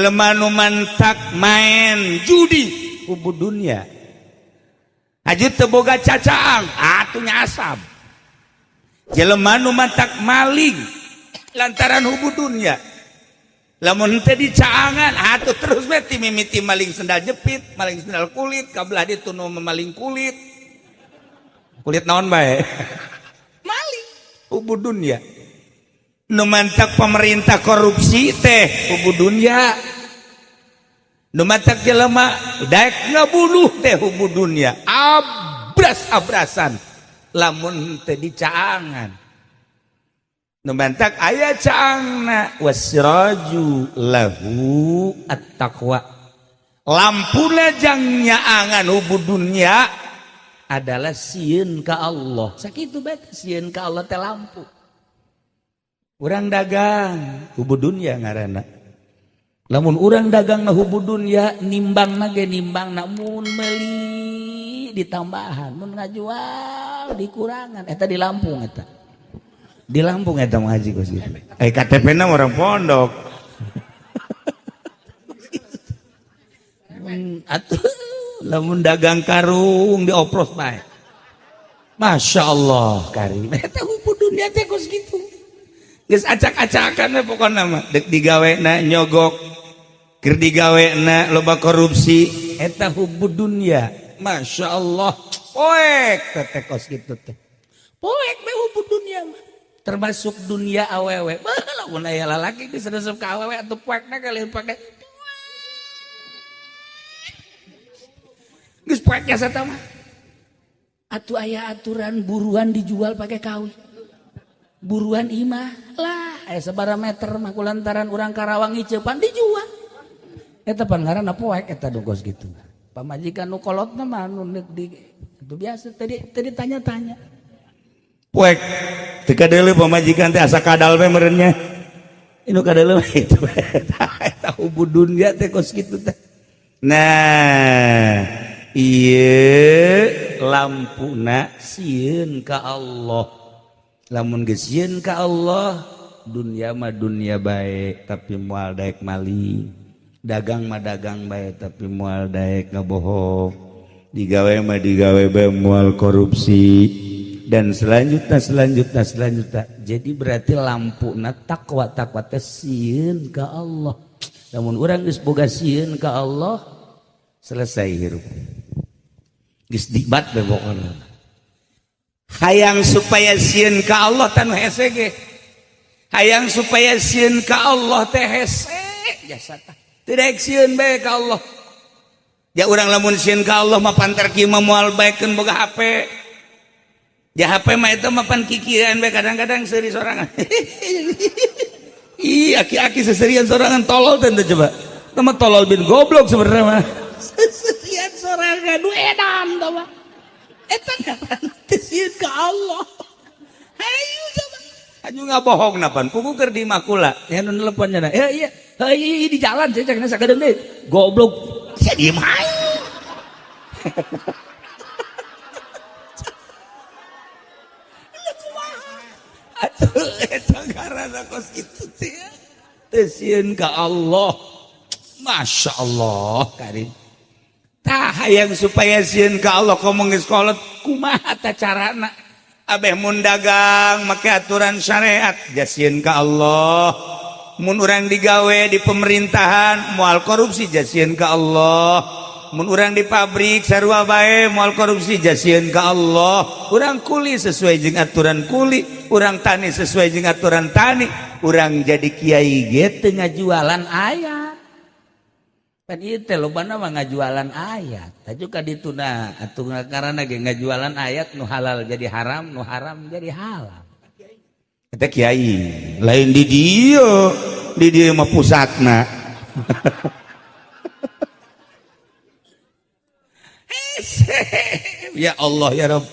Jelema nu mantak main judi hubbu dunya. Aju teu boga cacaang atuh nyasab. Jelema nu mantak maling lantaran hubbu dunya. Lamun teu dicaangan atuh terus we ti mimiti maling sendal jepit, maling sendal kulit, kabelah ditu nu maling kulit. Kulit naon bae? Maling hubbu dunya. Nu mantak pemerintah korupsi teh hubbu dunya. Nu mantak jelema daek ngabunuh teh hubbu dunya. Abras-abrasan lamun teh dicaangan. Nu mantak aya caangna wasiraju lahu at-taqwa. Lampuna jang nyaangan hubbu dunya adalah sieun ka Allah. Sakitu bae sieun ka Allah teh lampu. Urang dagang hubbu dunya ngaranna. Lamun urang dagang na hubbu dunya nimbang ge nimbang na mun meuli ditambahan, mun ngajual dikurangan. Eta di Lampung eta. Di Lampung eta mah haji kos kitu. Eh KTP na orang pondok. Atuh lamun dagang karung diopros bae. Masya Allah karim. Eta hubbu dunya teh kos kitu. Geus acak-acakan we pokona mah. Dek digawena nyogok, keur digawena loba korupsi, eta hubbu dunya. Masya Allah, poek teh kos kitu teh. Poek we hubbu dunya mah. Termasuk dunia awewe. Bah lamun aya lalaki geus resep ka awewe atuh poekna kali poekna. Geus poek jasa mah. Atuh aya aturan buruan dijual pakai kawin. Buruan imah lah aya sabaraha meter mah kulantaran urang Karawang ngiceupan dijual. Eta pan ngaranna poek eta dogos gitu. Pamajikan nu kolotna mah nu di itu biasa tadi tanya-tanya. Poek teu kadeuleu pamajikan teh asa kadal we meureun nya. Inu kadeuleu itu eta hubbu dunya teh kos kitu teh. Nah, ieu lampuna sieun ka Allah. Lamun geus sieun ka Allah, dunia mah dunia bae tapi moal daek maling. Dagang mah dagang bae tapi moal daek ngabohong. Digawe mah digawe bae moal korupsi dan selanjutnya selanjutnya selanjutnya. Jadi berarti lampuna takwa, takwa teh sieun ka Allah. Lamun urang geus boga sieun ka Allah, selesai hirup. Geus nikmat bae pokona. Hayang supaya sieun ka Allah tanu hese ge. Hayang supaya sieun ka Allah teh hese jasa tah. Teu daek sieun bae ka Allah. Ya urang lamun sieun ka Allah mah pantar kieu mah moal baekeun boga HP. Ya HP mah eta mah pan kikieuan bae kadang-kadang seuri sorangan. Ih, aki-aki seserian sorangan tolol teh coba. Teh mah tolol bin goblok sebenarnya mah. Seserian sorangan nu edan tah mah. Eta ngaran teh sieun ka Allah. Hayu coba. Aju ngabohong napan pugu keur di makula. Ya nu nelepon nya. Ya iya, heuy di jalan saya cek sakadeung deui. Goblok. Sia diem hayu. Atuh eta ngaranna kos kitu teh. Teu sieun ka Allah. Masya Allah karim. Tah hayang supaya sieun ka Allah komo geus kolot kumaha ta carana? Abeh mun dagang make aturan syariat ja sieun ka Allah. Mun urang digawe di pemerintahan moal korupsi ja sieun ka Allah. Mun urang di pabrik sarua bae moal korupsi ja sieun ka Allah. Urang kuli sesuai jeung aturan kuli, urang tani sesuai jeung aturan tani, urang jadi kiai ge teu ngajualan ayat. Pan ieu teh lobana mah ngajualan ayat. Taju ka dituna atuh karana ge ngajualan ayat nu halal jadi haram, nu haram jadi halal. Eta kiai, lain di dieu, di dieu mah pusatna. Ya Allah ya Rabb.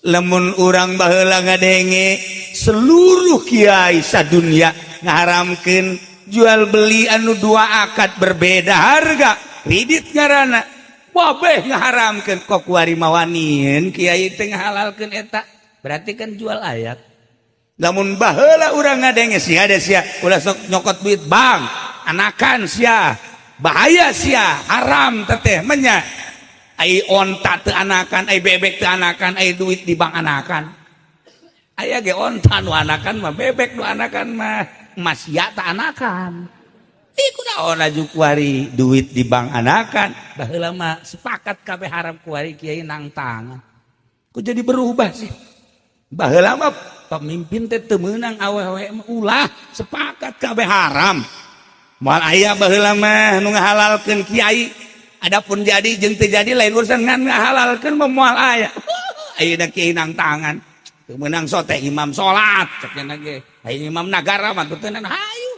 Lamun urang baheula ngadenge seluruh kiai sadunya ngaharamkeun jual beli anu dua akad berbeda harga kredit ngaranna wabeh ngaharamkeun kok kuari mawanien kiai teh ngahalalkeun eta berarti kan jual ayat. Lamun baheula urang ngadenge sia ada sia ulah sok nyokot duit bank Anakan sia, bahaya sia, haram teteh menya. Ai onta teu anakan, ai bebek teu anakan, ai duit di bank anakan. Aya ge onta nu anakan mah, bebek nu anakan mah, emas ya tak anakan. Ih, kunaon aju kuari duit di bank anakan. Baheula mah sepakat kabeh haram, kuari kiai nang tangan. Kok jadi berubah sih? Baheula mah pemimpin teh teu meunang awewe mah, ulah, sepakat kabeh haram. Moal aya baheula mah nu ngahalalkeun kiai. Adapun jadi jeung teu jadi lain urusan, ngan ngahalalkeun mah moal aya. Ayeuna kiai nang tangan. Teu meunang sote imam salat cek nya ge. Aya imam nagara mah teu hayu.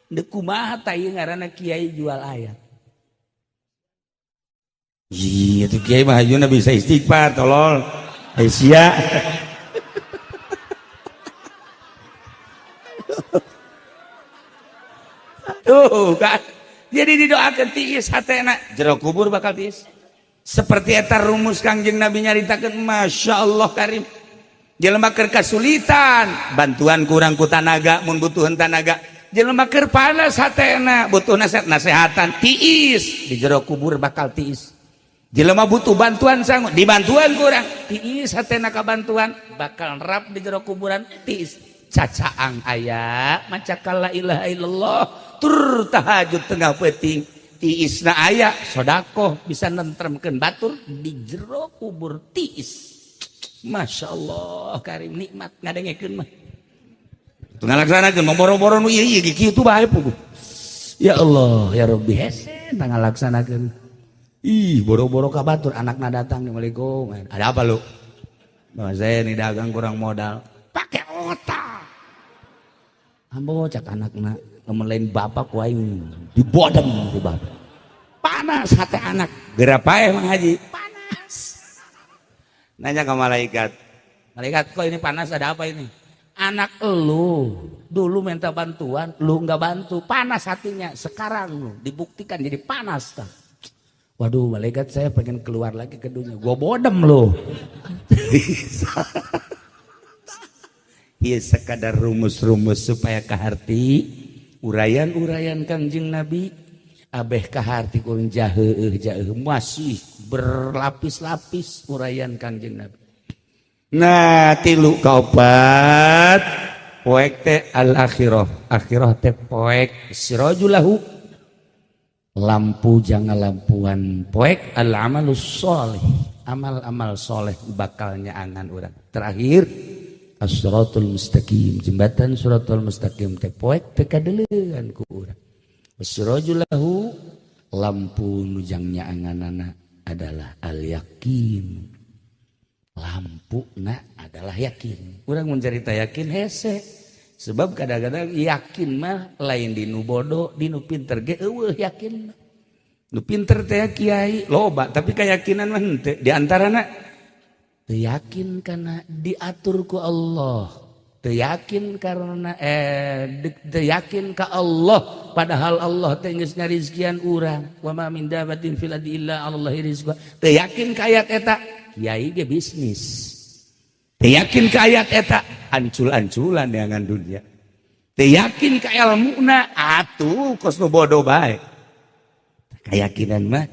Deuk kumaha tah ieu ngaranna kiai jual ayat. Iya tuh kiai mah hayuna bisa istighfar tolol. Ai sia. Tuh kan. Jadi didoakan tiis hatena, jero kubur bakal tiis. Seperti eta rumus Kangjeng Nabi nyaritakeun, Masya Allah karim. Jelema keur kasulitan, bantuan kurang ku tanaga mun butuheun tanaga. Jelema keur panas hatena, butuh nasihat nasehatan, tiis di jero kubur bakal tiis. Jelema butuh bantuan sangu, dibantuan kurang, tiis hatena ka bantuan, bakal rap di jero kuburan tiis. Cacaang aya maca la ilaha illallah tur tahajud tengah peuting, tiisna aya sodakoh bisa nentremkeun batur di jero kubur tiis. Masya Allah karim, nikmat ngadengekeun mah. Teu ngalaksanakeun mah boro-boro nu ieu ieu kitu bae puguh. Ya Allah ya Rabbi, hese ngalaksanakeun. Ih, boro-boro ka batur, anakna datang, "Assalamualaikum." "Ada apa lu?" "Bahwa saya ini dagang kurang modal." "Pakai otak." "Ambo," cak anakna, "lamun lain bapak ku aing dibodem ku bapak." Panas hati anak. Geura paeh Mang Haji. Panas. Nanya ke malaikat. "Malaikat, kok ini panas, ada apa ini?" "Anak elu dulu minta bantuan, lu nggak bantu, panas hatinya. Sekarang lu dibuktikan jadi panas tah." "Waduh, malaikat, saya pengen keluar lagi ke dunia." "Gua bodem lu." Ieu sekadar rumus-rumus supaya kaharti uraian-uraian Kangjeng Nabi, abeh kaharti kurang jaheuh jaheuh, masih berlapis-lapis uraian Kangjeng Nabi. Nah, tilu kaopat poek teh al akhirah, akhirah teh poek sirajulahu, lampu jangan lampuan poek al amalus soleh, amal-amal soleh bakalnya angan urang. Terakhir as-siratul mustaqim, jembatan siratul mustaqim teh poek teh kadeuleun ku urang. Sirajulahu, lampu nujangnya anganana adalah al yakin. Lampu na adalah yakin. Urang mun carita yakin hese. Sebab kadang-kadang yakin mah lain di nu bodoh, di nu pinter ge eueuh yakin. Nu pinter teh kiai loba, tapi keyakinan mah henteu. Di antarana teu yakin karena diatur ku Allah, teu yakin karena teu yakin ka Allah, padahal Allah teh geus ngarizkian urang. Wa ma min dabatin fil ardi illa 'alallahi rizquha. Teu yakin ka ayat eta, kiai ge bisnis. Teu yakin ka ayat eta, ancul-anculan neangan dunia. Teu yakin ka ilmuna, atuh kos nu bodoh bae. Keyakinan mah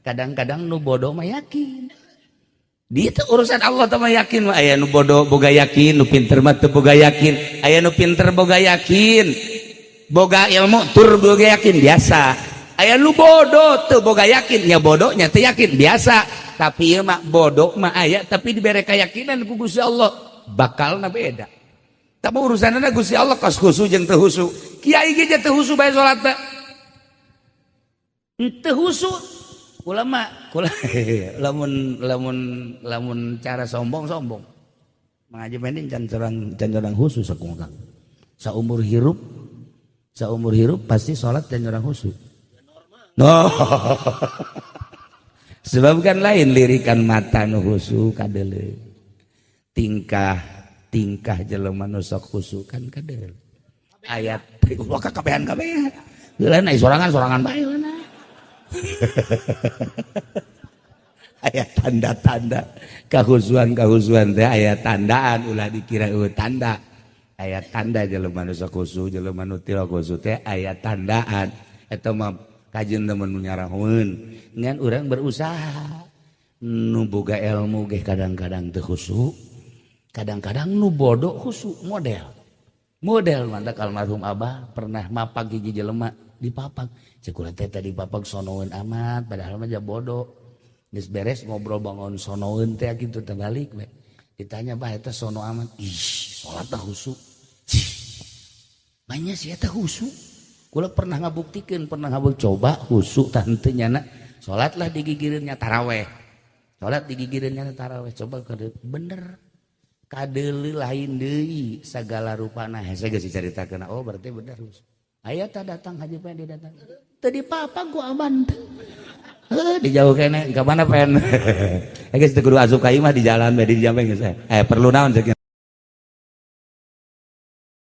kadang-kadang nu bodoh mah yakin. Di itu urusan Allah teh mah yakin mah aya nu bodoh boga yakin, nu pinter mah teu boga yakin. Aya nu pinter boga yakin, boga ilmu tur boga yakin biasa. Aya nu bodoh teu boga yakin, nya bodohnya teu yakin biasa. Tapi ieu mah bodoh mah aya tapi dibere keyakinan ku Gusti Allah, bakalna beda. Tapi urusanna Gusti Allah kos khusu jeung teu husu. Kiai ge teu husu bae salat teh. Teu husu. Ulama kula lamun lamun lamun cara sombong sombong. Mengaji mending can orang khusus aku kang. Saumur hirup pasti sholat dan orang khusus. No. Sebab kan lain lirikan mata nu khusu kadele. Tingkah tingkah jelema nu sok khusu kan kadele. Ayat wah kabehan kabehan. Heula na sorangan sorangan bae heula. Aya tanda-tanda kahusuan-kahusuan teh, aya tandaan, ulah dikira eueuh tanda. Aya tanda jelema nu sok khusu, jelema nu teu khusu teh aya tandaan. Eta mah kajeun temen nu nyarahoeun. Ngan urang berusaha. Nu boga ilmu ge kadang-kadang teu khusyuk. Kadang-kadang nu bodoh khusyuk model. Model mantak almarhum Abah pernah mapag hiji jelema dipapag. Cek urang teh tadi dipapag sonoeun amat, padahal mah ja bodoh. Geus beres ngobrol bangun sonoeun teh kitu teh balik we. Ditanya, "Bah, eta sono amat." Ih, salat teh khusyuk. Cih. Banyak sih eta khusyuk. Kula pernah ngabuktikeun, pernah ngabuk coba khusyuk tah henteu nyana. Salatlah digigireun nya taraweh. Salat digigireun nya taraweh, coba kade bener. Kadeuleu lain deui sagala rupana. Hese geus dicaritakeun. Oh, berarti bener khusyuk. Aya tah datang Haji Pendi datang. Teu dipapag ku aman teh. Heuh, di jauh keneh ka mana pen. Geus teu kudu asup ka imah, di jalan we di jampe geus. Eh, perlu naon cek.